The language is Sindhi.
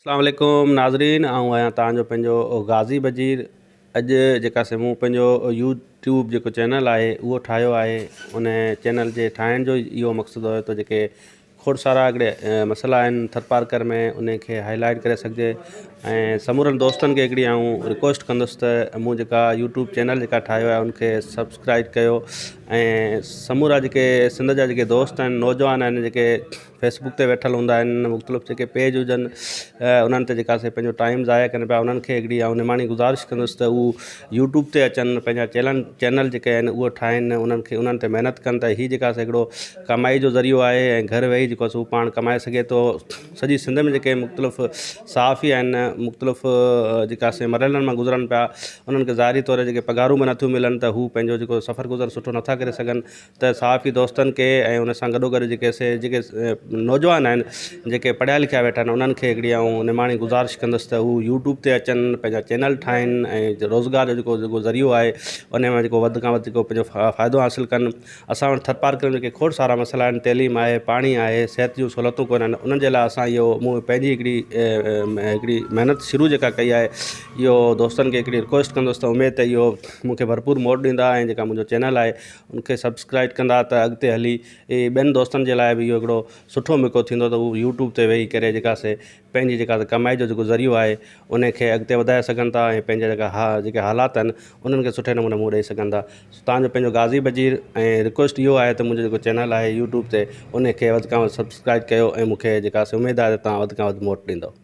اسلام عليڪم ناظرين آئون آهيان توهان جو پنهنجو غازي بجير اڄ جيڪا سي مون پنهنجو يوٽيوب جيڪو چينل آهي اهو ٺاهيو آهي ان چينل جي ٺاهڻ جو اهو مقصد هيو ته جيڪي کوڙ سارا هڪڙي مسئلا آهن ٿرپارڪر ۾ ان کي هاءِ لائيٽ ڪري سگهجي ۽ سمورن دوستن کي هڪڙي آئون رڪويسٽ ڪندس ته مون جيڪا يوٽيوب چينل جيڪا ٺاهيو آهي ان کي سبسڪرائب ڪيو ۽ سمورا جيڪي سنڌ جا جيڪي دوست آهن نوجوان آهن جيڪي فيسبڪ تي ويٺل هوندا آهن مختلف جيڪي پيج هجن انهن تي جيڪا سي پنهنجو ٽائيم ضايع ڪن پيا انهن کي هڪڙي آئون نماڻي گذارش ڪندس ته هو يوٽيوب تي اچن پنهنجا چيلن چينل جيڪي آهن اهي ٺاهن انهن کي انهن تي محنت ڪن ته هي جيڪا سي هڪڙو ڪمائي جو ذريعو آهي ۽ گهر ويهي جيڪو سو پاڻ ڪمائي سگهي ٿو سڄي سنڌ ۾ جيڪي مختلف صحافي آهن مختلف جيڪا سي مرحلن مان گذرن پيا انهن کي ظاهري طور جيڪي پگهارون به نٿيون ملن ته هو پنهنجو جيڪو سفر گذر سٺو نٿا ڪري سگهن ته صحافي دوستن کي ۽ ان سان گڏو گڏ جيڪي سي جيڪي نوجوان آهن جيڪي پڙهيا لکيا ويٺا آهن انهن کي هڪڙي آئون نماڻي گذارش ڪندس ته هو يوٽيوب تي اچن پنهنجا چينل ٺاهين ۽ روزگار جو جيڪو جيڪو ذريعو آهي ان مان جيڪو وڌ کان وڌ جيڪو پنهنجو فائدو حاصل ڪن اسان وٽ ٿرپارڪر ۾ جيڪي کوڙ سارا مسئلا آهن تعليم آهي پاڻي آهي صحت جون سهولتون ڪونهن انهن جي لاء اسان اهو مون پنهنجي هڪڙي هڪڙي محنت شروع جيڪا ڪئي آهي اهو دوستن کي هڪڙي رڪويسٽ ڪندس ته اميد ته اهو مون کي ڀرپور موٽ ڏيندا ۽ جيڪا منهنجو چينل آهي ان کي سبسڪرائيب ڪندا ته اڳتي هلي ٻين دوستن جي لاء به اهو هڪڙو سٺو موقعو ٿيندو ته هو يوٽيوب تي ويهي ڪري جيڪا سي پنهنجي جيڪا ڪمائي جو جيڪو ذريعو آهي ان کي اڳتي وڌائي سگهن ٿا ۽ پنهنجا جيڪا ها جيڪي حالات آهن انهن کي سٺي نموني منهن ڏئي سگهن ٿا توهان جو پنهنجو غازي بجير ۽ رڪويسٽ اهو آهي ته منهنجو جيڪو چينل آهي يوٽيوب تي ان کي وڌ کان وڌ سبسڪرائيب ڪيو ۽ مون کي جيڪا سي اميد آهي ته توهان وڌ کان وڌ موٽ ڏيندو.